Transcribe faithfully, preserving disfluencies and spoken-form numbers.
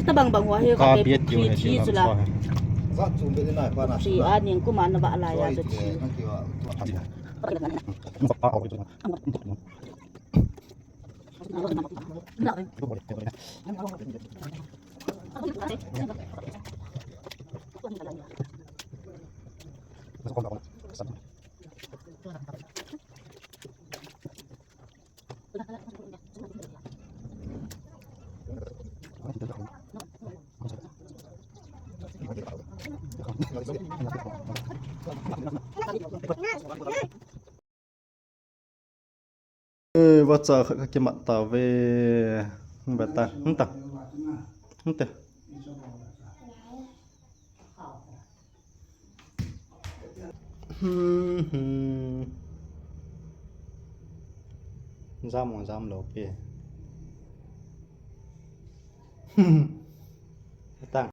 Tabang bang ho hi ka, ka bet tiu he, thi chu la. Za chu be na pa na. Thi a ning kuma na ba la ya chu thi. Eh, vacha khat ka kimat tave. Beta. Hung ta. Hung te. Hmm, hmm. Jam mo, jam lo pi.